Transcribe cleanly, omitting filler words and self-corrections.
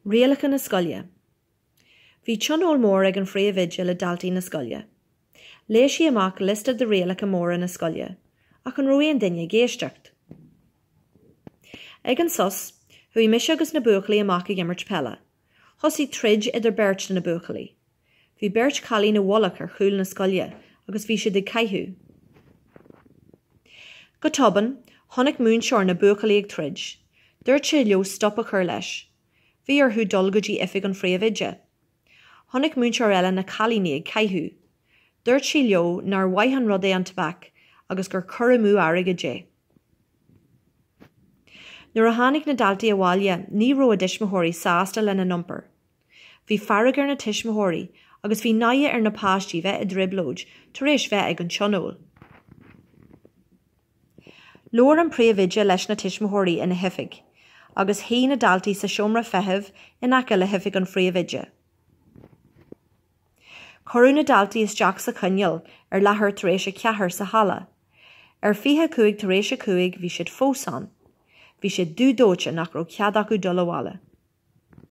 Rialacha na scoile. Bhí tionól mór ag an phríomhoide le daltaí na scoile. Léigh sí amach liosta de rialacha móra na scoile, ach an raibh aon duine ag éisteacht? Ag an sos, chuaigh mise agus na buachaillí amach ag imirt peile. Thosaigh troid idir beirt de na buachaillí. Bhí beirt chailín i bhfolach ar chúl na scoile agus bhí siad ag caitheamh. Go tobann, chonaic múinteoir na buachaillí ag troid. Dúirt sé leo stop a chur leis. Bhí orthu dul go dtí oifig an phríomhoide. Chonaic múinteoir eile na cailíní ag caitheamh. Dúirt sí leo nár mhaith an rud é an tobac agus gur cur amú airgid é. Nuair a tháinig na daltaí abhaile ní raibh a dtuismitheoirí sásta lena n-iompar. Bhí fearg ar na tuismitheoirí agus bhí náire ar na páistí bheith i dtrioblóid tar éis bheith ag an tionól. Labhair an príomhoide leis na tuismitheoirí ina hoifig agus shuigh na daltaí sa seomra feithimh in aice le hoifig an phríomhoide. Cuireadh na daltaí isteach sa choinneal ar leathuair tar éis a ceathair sa halla. Ar 25 tar éis a 5 bhí siad fós ann. Bhí siad dubh dóite nach raibh cead acu dul abhaile.